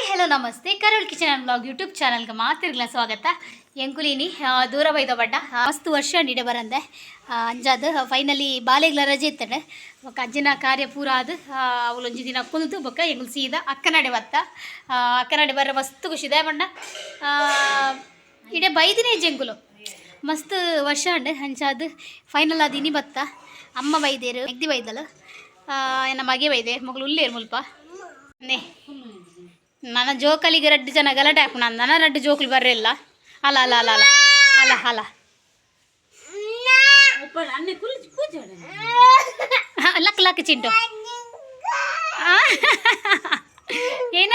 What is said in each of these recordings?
Hello namaste, Karol kitchen and blog YouTube ಚಾನಲ್ಗೆ ಮಾತಿರ್ಲ ಸ್ವಾಗತ. ಎಂಕುಲಿನಿ ದೂರ ಬೈದ ಬಡ್ಡ ಮಸ್ತ್ ವರ್ಷ ಅಂಡಿಡೆ ಬರಂದೆ. ಅಂಜಾದ್ ಫೈನಲಿ ಬಾಲೆಗ್ಲ ರಜೆ ಇತ್ತಂಡೆ. ಬೊಕ್ಕ ಅಜ್ಜನ ಕಾರ್ಯ ಪೂರ ಆದ್ ಅವಲೊಂಜಿ ದಿನ ಕುಲ್ದು ಬೊಕ್ಕ ಎಂಕುಲು ಸೀದಾ ಅಕ್ಕನಡೆ ಬತ್ತ. ಅಕ್ಕನಡೆ ಬರ್ರ ಮಸ್ತ್ ಖುಷಿ ದಾಯೆ ಪಂಡ ಇಡೆ ಬೈದಿನೇ ಜೆಂಕುಲು ಮಸ್ತ್ ವರ್ಷ ಅಂಡ್. ಅಂಚಾದ್ ಫೈನಲ್ ಆದ್ ಇನಿ ಬತ್ತ. ಅಮ್ಮ ಬೈದೇರು, ಮೆಗ್ದಿ ಬೈದಲು, ಎನ್ನ ಮಗೆ ಬೈದೆ, ಮಗಳು ಉಲ್ಲೇರು ಮುಲ್ಪ. ನೇ ನನ್ನ ಜೋಕಲಿಗೆ ರಡ್ಡು ಜನ ಗಲಾಟೆ ಹಾಪುನ. ನನ್ನ ರಡ್ಡು ಜೋಕುಲು ಬರ್ರೆಲ್ಲ. ಅಲ್ಲ ಅಲ್ಲ ಅಲ್ಲ ಅಲ್ಲ ಅಲ್ಲ ಅಲ್ಲ, ಲಕ್ ಲಕ್ ಚಿಂಟು ಏನ?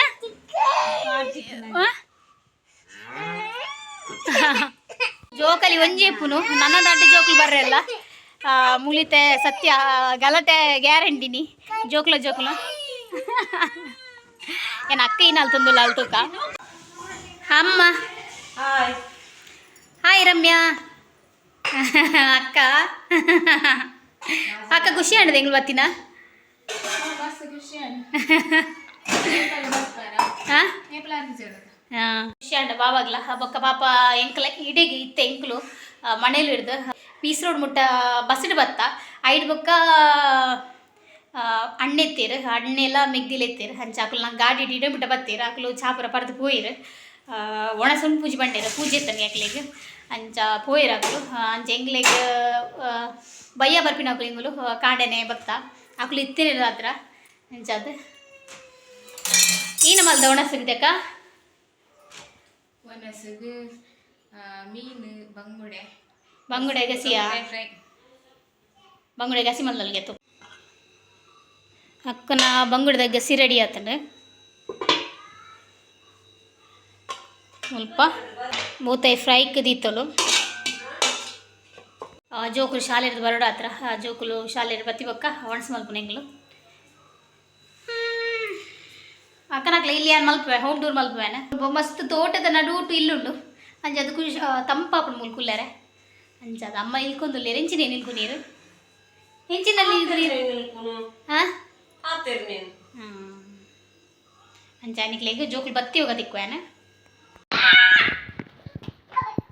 ಜೋಕಲಿ ಒಂಜಿ ಪುನು ನನ್ನ ದಡ್ಡ ಜೋಕುಲು ಬರ್ರೆಲ್ಲ. ಮುಲಿತೆ ಸತ್ಯ ಗಲಾಟೆ ಗ್ಯಾರಂಟಿನಿ. ಜೋಕುಲ ಜೋಕುಲ ಏನ್ ಅಕ್ಕ ಏನ ಅಲ್ತಂದುಲ್ಲ ಅಲ್ತುಕ ಅಮ್ಮ. ಹಾಯ್. ಹಾಯ್ ರಮ್ಯಾ ಅಕ್ಕ. ಅಕ್ಕ ಖುಷಿ ಆಂಡದ ಎಂಗ್ಳು ಬತ್ತಿನ? ಮಸ್ತ್ ಖುಷಿ. ಹಾಂ, ಖುಷಿ ಆಂಡ ಬಾವಾಗ್ಲ. ಬೊಕ್ಕ ಪಾಪ ಎಂಕ್ಲ ಇಡೆಗ್ ಇತ್ತೆ ಎಂಕ್ಲು ಮನೇಲಿ ಹಿಡ್ದು ಪೀಸ್ ರೋಡ್ ಮುಟ್ಟ ಬಸ್ಡ್ ಬತ್ತ. ಐಡ್ ಬೊಕ್ಕ ಅಣ್ಣೆತ್ತೇರು, ಅಣ್ಣೆಲ್ಲ ಮೆಗ್ದಿಲ್ ಎತ್ತೇರು. ಅಂಚ ಅಕುಲು ನಂಗೆ ಗಾಡಿ ಇಡೆ ಮುಟ್ಟ ಬತ್ತೀರು. ಅಕುಲು ಚಾಪುರ ಪರ್ದು ಪೋಯಿರು. ಒಣಸುನ್ ಪೂಜೆ ಬಂಡೇರು, ಪೂಜೆ ಇತ್ತಂಗೆ ಅಕ್ಲೆಗ್. ಅಂಚ ಪೋಯಿರು ಅಕುಲು. ಅಂಚ ಎಂಕ್ಲೆಗ್ ಬಯ್ಯ ಬರ್ಪಿನ ಅಕುಲು ಎಂಗುಲು ಕಾಂಡೆನೆ ಬತ್ತ. ಅಕುಲು ಇತ್ತೇನೆ ರಾತ್ರ. ಅಂಚಾದ್ ಈನ ಮಲ್ದ ಒಣಸಿದ್ದಕ್ಕ? ಒಣಸುಗು ಮೀನು, ಬಂಗುಡೆ. ಬಂಗುಡೆ ಗಸಿಯಾ? ಫ್ರೈ. ಬಂಗುಡೆ ಗಸಿ ಮಲ್ದಲ್ಗೆ ತು. ಅಕ್ಕನ ಬಂಗುಡೆದ ಗಸಿ ರೆಡಿ ಆತಂಡು. ಮುಲ್ಪ ಬೂತಾಯಿ ಫ್ರೈ ದೀತಲು. ಜೋಕುಲು ಶಾಲೆರ್ದು ಬರೋಡ ಹತ್ರ. ಜೋಕುಲು ಶಾಲೆರ್ದು ಬತ್ತಿ ಬೊಕ್ಕ ಒಣಸು ಮಲ್ಪುನ ಎಂಗ್ಲು. ಅಕ್ಕನಕ್ಲ ಇಲ್ಲಿ ಯಾನ್ ಮಲ್ಪುವೆ, ಹೋಮ್ ಟೂರ್ ಮಲ್ಪುವೆನ. ಮಸ್ತ್ ತೋಟದ ನಡುಟು ಇಲ್ಲುಂಡು. ಅಂಚ ಅದು ಖುಷಿ, ತಂಪಾಪುಂಡು ಮುಲ್ ಕುಲ್ಲೆರೆ. ಅಂಚ ಅದು ಅಮ್ಮ ಇಲ್ಕೊಂದುಲ್ಲೇರು. ಎಂಚಿನ ನಿಲ್ಕು ನೀರು? ಎಂಚಿನಲ್ಲಿ ನಿಲ್ಕು ನೀರು? ಹಾಂ, ಅಂಚ ನಿಕ್ಲೆಗ್ ಜೋಕುಲು ಬತ್ತಿ ಹೋಗ ತಿಕ್ಕುವೇನ. ಹಾಯ್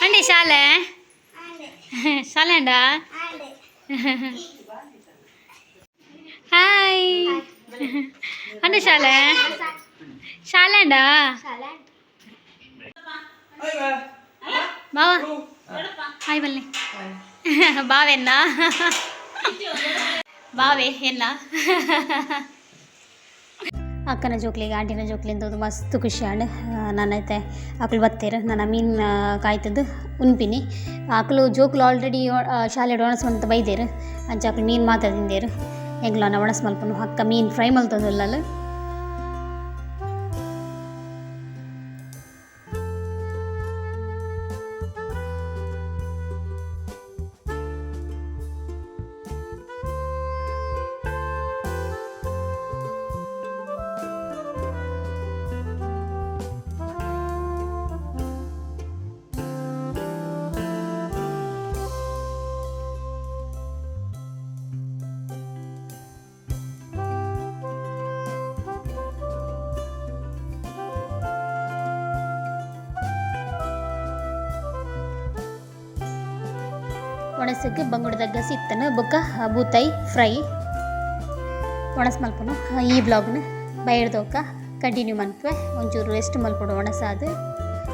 ಅಂಡಿ ಶಾಲೆ ಶಾಲೆ ಅಂಡ. ಹಾಯ್ ಅಂಡಿ ಶಾಲೆ ಶಾಲೆ ಅಂಡ. ಬಾವಾ ಹಾಯ್ ಬನ್ನಿ. ಬಾವೆನ್ನ ಬಾವೆ ಎನ್ನ. ಅಕ್ಕನ ಜೋಕ್ಲಿಗೆ ಆಂಟಿನ ಜೋಕ್ಲಿಂದ ಮಸ್ತ್ ಖುಷಿ ಆಂಡ್. ನಾನೈತೆ ಅಕುಲು ಬತ್ತೇರು, ನನ್ನ ಮೀನು ಕಾಯ್ತದ್ದು ಉನ್ಪಿನಿ. ಅಕುಲು ಜೋಕುಲು ಆಲ್ರೆಡಿ ಶಾಲೆ ಒಣಸ್ ಮಂತ ಬೈದೇರು. ಅಂಚ ಅಕುಲು ಮೀನು ಮಾತ್ರ ತಿಂದೇರು. ಎಂಕ್ಲನ ಒಣಸ್ ಮಲ್ಪುನು. ಅಕ್ಕ ಮೀನು ಫ್ರೈ ಮಲ್ತೊಂದುಲ್ಲಲ್. ಒಣಸಕ್ಕೆ ಬಂಗುಡೆದ ಗಸಿ ಇತ್ತನು, ಬೊಕ್ಕ ಬೂತಾಯಿ ಫ್ರೈ ಒಣಸ್ ಮಲ್ಪುನು. ಈ ಬ್ಲಾಗ್ನ ಬೈರ್ದೊಕ್ಕ ಕಂಟಿನ್ಯೂ ಮನ್ಪುವೆ. ಒಂಚೂರು ರೆಸ್ಟ್ ಮಲ್ಪೊಡು ಒಣಸಾದ್.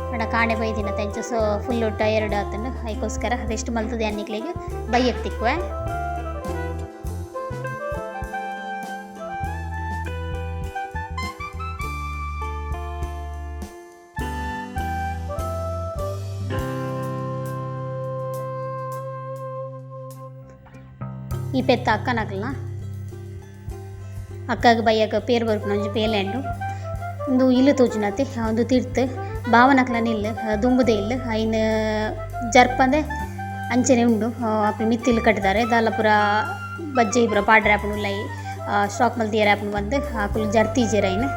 ಪಂಡ ಕಾಂಡೆ ಬೈದಿನ ತೆಂಚ, ಸೊ ಫುಲ್ಲು ಟಯರ್ಡ್ ಆತಂಡು. ಐಕೋಸ್ಕರ ರೆಸ್ಟ್ ಮಲ್ತದೆ ಅನ್ನಿಕ್ಲೆಗ್ ಬೈಯಕ್ ತಿಕ್ಕುವೆ. ಈ ಪೆತ್ತ ಅಕ್ಕನಕಲ್ನ. ಅಕ್ಕಗ್ ಬಯ್ಯಗ್ ಪೇರ್ ಬರ್ಪುನ ಒಂಜಿ ಬೇಲೆ ಉಂಡು. ಉಂದು ಇಲ್ಲು ತೋಜುನತೆ. ಉಂದು ತಿರ್ತ್ ಭಾವನಕ್ಲನ ಇಲ್ಲು ದುಂಬುದ ಇಲ್ಲು ಐನ್ ಜರ್ಪಂದೆ ಅಂಚನೆ ಉಂಡು. ಅಕುಲು ಮಿತ್ತ್ ಇಲ್ಲು ಕಟ್ಟಿದ್ದಾರೆ ದಾಲ ಪೂರ ಬಜ್ಜೈ ಪೂರ ಪಾಡ್ರೆ ಆಪುಂಡು ಉಲಯಿ ಸ್ಟಾಕ್ ಮಲ್ತಿಯೆರೆ ಆಪುಂಡು ಪಂದ್ ಅಕುಲು ಜರ್ತಿಜೆರ್ ಐನ್.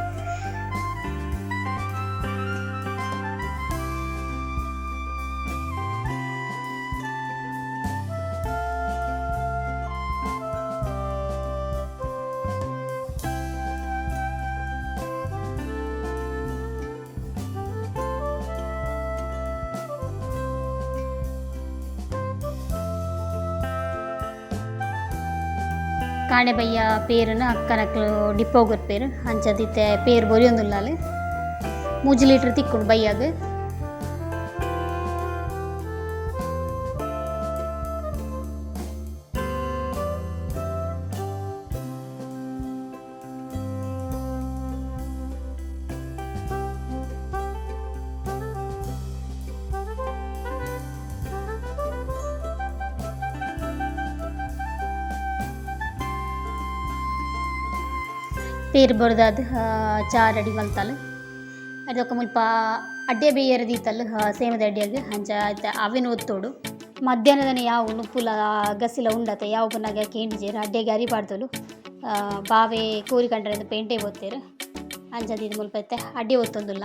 ಕಾಣೆ ಬಯ್ಯ ಪೇರುನ ಅಕ್ಕನಕ್ಲು ಡಿಪ್ಪೋ ಕೊರ್ಪೆರ್ ಅಂಚ ಇತ್ತೆ ಪೇರ್ ಬೊರಿಯೊಂದುಲ್ಲಾಲ್ 3 ಲೀಟರ್ ತಿಕ್ಕುಂಡು ಬಯ್ಯಾಗ್. ಪೇರ್ ಬೊರ್ದಾದ್ ಚಾ ರೆಡಿ ಮಲ್ತಾಲ್. ಅದೊಕ್ಕ ಮುಲ್ಪ ಅಡ್ಡೆ ಬೇಯರ ದೀತಲ್ ಸೇಮದ ಅಡ್ಡೆಗ್ ಅಂಚ ಇತ್ತೆ ಅವೆನ್ ಒತ್ತೊಡು. ಮಧ್ಯಾಹ್ನದನೆ ಯಾವ ನುಪ್ಪುಲ ಗಸಿಲ ಉಂಡತೆ ಯಾವ ಪುನಗ ಕೇಂಡಿಜೆರ್ ಅಡ್ಡೆಗ್ ಅರಿ ಪಾಡ್ದೊಲು. ಬಾವೆ ಕೋರಿ ಕಂಡ್ರೆ ಪೇಂಟೆ ಪೋತೆರ್ ಅಂಚ ದೀದ್ ಮುಲ್ಪ ಇತ್ತೆ ಅಡ್ಡೆ ಒತ್ತೊಂದುಲ್ಲ.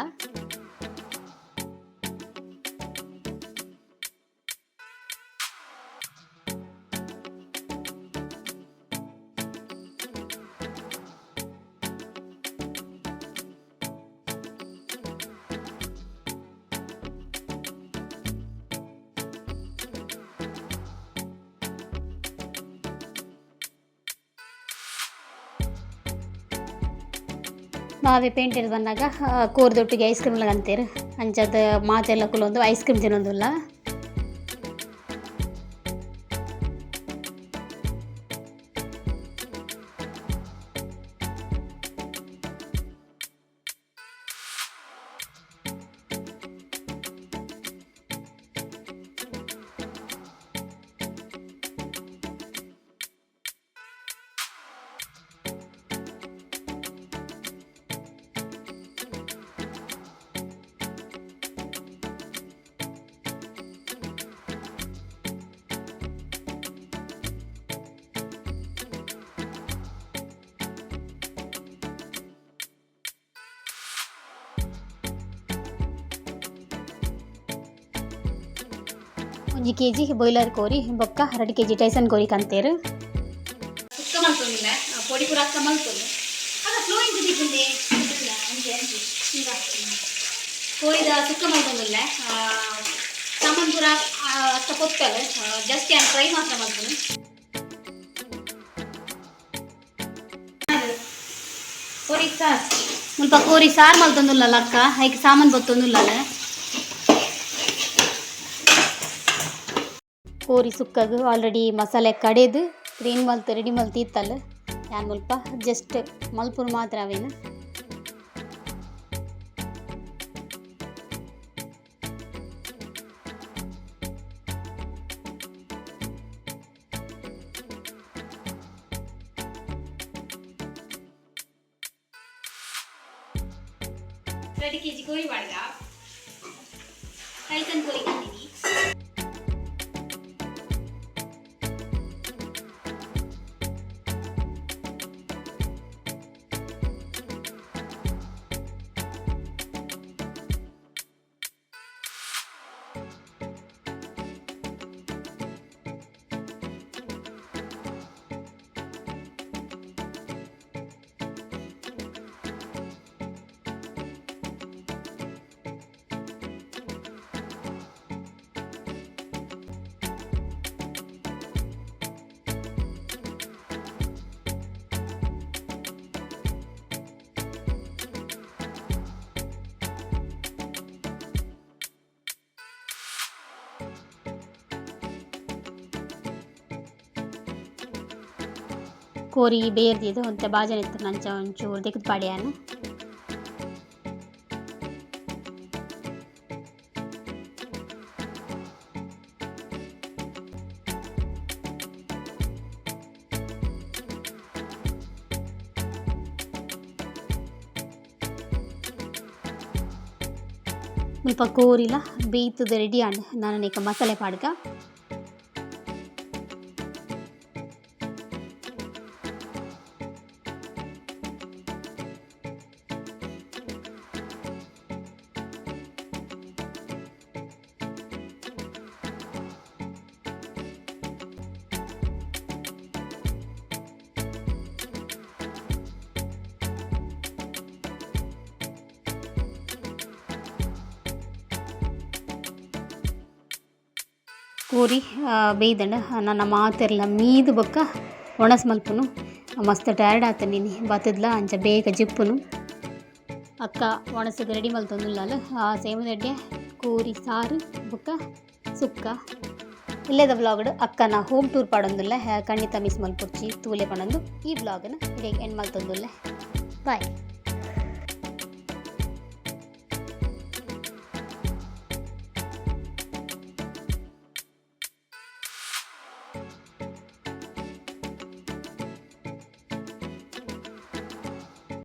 ಬಾವೆ ಪೇಂಟೆಡ್ ಬನ್ನಗ ಕೋರ್ದೊಟ್ಟಿಗೆ ಐಸ್ ಕ್ರೀಮ್ ಅಂತೇರು ಅಂಚದ ಮಾತೆಲ್ಲ ಕುಲೊಂದು ಐಸ್ ಕ್ರೀಮ್ ತಿನ್ನೊಂದುಲ್ಲ. ಒಂಜಿ ಕೆಜಿ ಬಾಯ್ಲರ್ ಕೋರಿ ಬೊಕ್ಕ 2 ಕೆಜಿ ಟೈಸನ್ ಕೋರಿ ಕಂತೇರು. ಸುಕ್ಕ ಮಲ್ತೊಂದಿಲ್ಲ ಪೊಡಿ ಪೂರ ಅಕ್ಕ ಮಲ್ತೊಂದು ಅದ ಫ್ಲೋ ಇಂಚ ದೀಪುಂಡೆ ಅಂಚೆ ಅಂಚೆ ಕೋರಿದ ಸುಕ್ಕ ಮಲ್ತೊಂದಿಲ್ಲ ಸಾಮಾನು ಪೂರ ಅಕ್ಕ ಪೊತ್ತಲ್ ಜಸ್ಟ್ ಯಾನ್ ಫ್ರೈ ಮಾತ್ರ ಮಲ್ತೊಂದು. ಕೋರಿ ಸಾರ್ ಮುಲ್ಪ ಕೋರಿ ಸಾರು ಮಲ್ತೊಂದುಲ್ಲಲ್ಲ ಅಕ್ಕ ಐಕ್ ಸಾಮಾನು ಬತ್ತೊಂದುಲ್ಲಲ್ಲ. ಕೋರಿ ಸುಕ್ಕಗ್ ಆಲ್ರೆಡಿ ಮಸಾಲೆ ಕಡೆದು ಕ್ಲೀನ್ ಮಲ್ತು ರೆಡಿ ಮಲ್ತು ಇತ್ತಲ್ಲ ಯಾನ್ ಮುಲ್ಪ ಜಸ್ಟ್ ಮಲ್ಪುನು ಮಾತ್ರ ಅವೇನು. 2 ಕೆಜಿ ಕೋರಿ ಬಾಡ್ಗ ಟೈಸನ್ ಕೋರಿ ಕಂದಿನಿ. ಕೋರಿ ಬೇರ್ದಿದ್ದು ಒಂತೆ ಬಾಜನ ಇತ್ತು ನಂಚ ಒಂಚೂರು ದೆಕ್ದ್ ಪಾಡ್ಯಾನ. ಮುಲ್ಪ ಕೋರಿಲ ಬೇಯ್ತುದು ರೆಡಿ ಆಂಡ್. ನನ ಮಸಾಲೆ ಪಾಡ್ಗ. ಕೋರಿ ಬೇಯ್ದಂಡ ನನ ಮಾತೆರ್ಲ ಮೀದು ಬೊಕ್ಕ ಒಣಸ್ ಮಲ್ಪುನು. ಮಸ್ತ್ ಟಯರ್ಡ್ ಆತನಿ ಬತ್ತದ್ಲ ಅಂಚ ಬೇಗ ಜಿಪ್ಪುನು. ಅಕ್ಕ ಒಣಸುಗ್ ರೆಡಿ ಮಲ್ತೊಂದುಲ್ಲಾಲ್. ಸೇಮದಡ್ಡೆ ಕೋರಿ ಸಾರು ಬೊಕ್ಕ ಸುಕ್ಕ. ಇಲ್ಲೆದ ವ್ಲಾಗ್ಡ್ ಅಕ್ಕನ ಹೋಮ್ ಟೂರ್ ಪಾಡೊಂದುಲ್ಲೆ. ಖಂಡಿತ ಮಿಸ್ ಮಲ್ಪೊಡ್ಚಿ ತೂಲೆ ಪನೊಂದು ಈ ವ್ಲಾಗ್ನ ಇಡೆಗ್ ಎಂಡ್ ಮಲ್ತೊಂದುಲ್ಲೆ. ಬಾಯ್.